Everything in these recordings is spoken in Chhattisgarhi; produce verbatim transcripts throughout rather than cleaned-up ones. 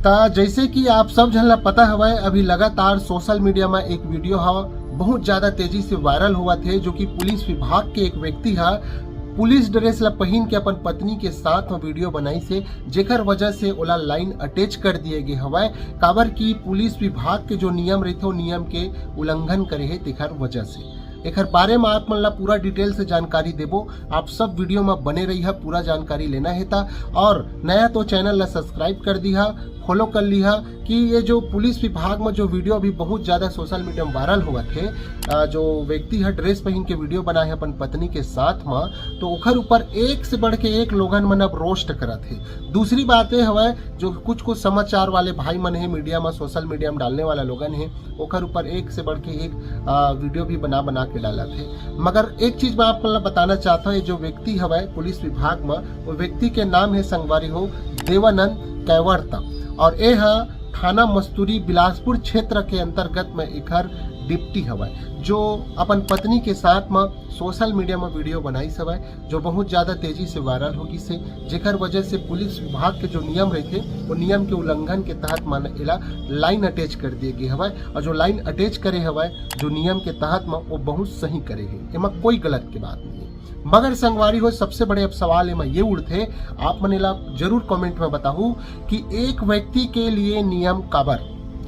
त जैसे कि आप सब झन ला पता हवय, अभी लगातार सोशल मीडिया म एक वीडियो ह बहुत ज्यादा तेजी से वायरल होवत हे, जो कि पुलिस विभाग के एक व्यक्ति ह पुलिस ड्रेस ला पहिन के अपन पत्नी के साथ म वीडियो बनाइस हे, जेकर वजह से ओला लाइन अटैच कर दिए गे हवय, काबर कि पुलिस विभाग के जो नियम रहिथे, ओ नियम के उल्लंघन करे हे, तेखर वजह से। एखर बारे म आप मन ला पूरा डिटेल से जानकारी देबो। आप सब वीडियो म बने रहिहा, पूरा जानकारी लेना हे त। और नया तो चैनल ला सब्सक्राइब कर दिहा, फॉलो कर लिहा कि ये जो पुलिस विभाग म जो वीडियो अभी बहुत ज्यादा सोशल मीडिया म वायरल होवत हे, अ, जो व्यक्ति ह ड्रेस पहिन के वीडियो बनाए हे अपन पत्नी के साथ म, तो ओखर ऊपर एक से बढ़ के एक लोगन मन अब रोस्ट करत हे। दूसरी बात ये हवय, जो कुछ कुछ समाचार वाले भाई मन हे, मीडिया म, सोशल मीडिया म डालने वाला लोगन हे, ओखर ऊपर एक से बढ़ के एक, आ, वीडियो भी बना बना के डालत हे। मगर एक चीज मैं आप मन ला बताना चाहता हूँ, ये जो व्यक्ति हवय पुलिस विभाग म, वो व्यक्ति के नाम हे संगवारी हो देवानंद कैवर्त, और ये ह थाना मस्तूरी बिलासपुर क्षेत्र के अंतर्गत में एखर डिप्टी हवय, जो अपन पत्नी के साथ म सोशल मीडिया म वीडियो बनाइस हवय, जो बहुत ज्यादा तेजी से वायरल हो गिस हे, जेकर वजह से पुलिस विभाग के जो नियम रहिथे, वो नियम के उल्लंघन के तहत मन एला लाइन अटैच कर दिए गे हवय, और जो लाइन अटैच करे हवय, जो नियम के तहत म, वो बहुत सही करे हे, एमा कोई गलत के बात नहीं है। मगर संगवारी हो, सबसे बड़े अब सवाल एमा ये उठथे, आप मन एला जरूर कमेंट में बताहू कि एक व्यक्ति के लिए नियम काबर,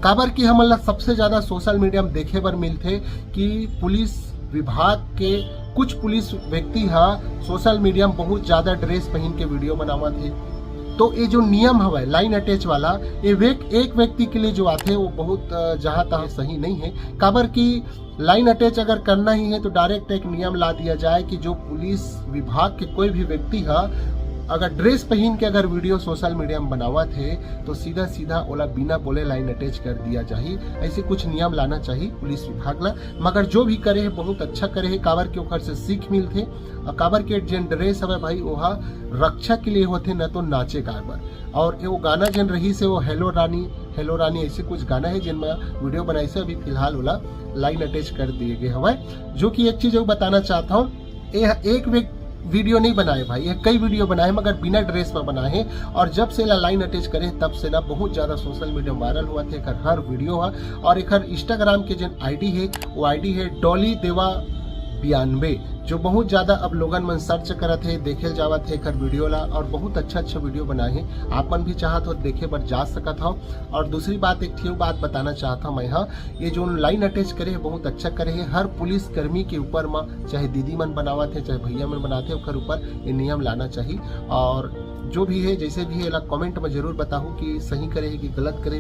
काबर कि हमन ला सबसे ज्यादा सोशल मीडिया में देखे बर मिलथे कि पुलिस विभाग के कुछ पुलिस व्यक्ति ह सोशल मीडिया में बहुत ज्यादा ड्रेस पहिन के वीडियो बनावत हे। तो ये जो नियम हवय लाइन अटैच वाला, ये वेक-, एक व्यक्ति के लिए जो आथे, वो बहुत, अ, जहां तहां सही नहीं है, काबर कि लाइन अटैच अगर करना ही है तो डायरेक्ट एक नियम ला दिया जाए कि जो पुलिस विभाग के कोई भी व्यक्ति ह अगर ड्रेस पहिन के अगर वीडियो सोशल मीडिया में बनावत हे, तो सीधा सीधा ओला बिना बोले लाइन अटैच कर दिया जाही। ऐसे कुछ नियम लाना चाहिए पुलिस विभाग ला। मगर जो भी करे हे बहुत अच्छा करे हे, काबर के ओखर से सीख मिलथे। और काबर के जेन ड्रेस हवे भाई, ओहा रक्षा के लिए होथे, न तो नाचे गाए बर। और वो गाना जेन रहिस हे, वो हेलो रानी, हेलो रानी, ऐसे कुछ गाना है जिन में वीडियो बनाइस हे, अभी फिलहाल ओला लाइन अटैच कर दिए गए हवय। जो कि एक चीज अउ बताना चाहता हूँ, ये एक वे-, वीडियो नहीं बनाए भाई, ये कई वीडियो बनाए, मगर बिना ड्रेस में बनाए हैं। और जब से एला लाइन अटैच करे, तब से ना बहुत ज्यादा सोशल मीडिया वायरल होवत हे एकर हर वीडियो ह। और एकर इंस्टाग्राम के जेन आईडी है, वो आईडी है डॉली देवा बियानवे, जो बहुत ज्यादा अब लोगन मन सर्च करत हे, देखे जावत हे एकर वीडियो ला, और बहुत अच्छा अच्छा वीडियो बनाए हे। आप मन भी चाहत हो देखे बर जा सकत हो। और दूसरी बात, एक ठियो बात बताना चाहत हूँ मैं, हाँ, ये जो लाइन अटैच करे हे बहुत अच्छा करे हे। हर पुलिस कर्मी के ऊपर म, चाहे दीदी मन बनावत हे, चाहे भैया मन बनाते, ओकर ऊपर ये नियम लाना चाहिए। और जो भी है, जैसे भी है, एला कमेंट में जरूर बताहू कि सही करे हे कि गलत करे।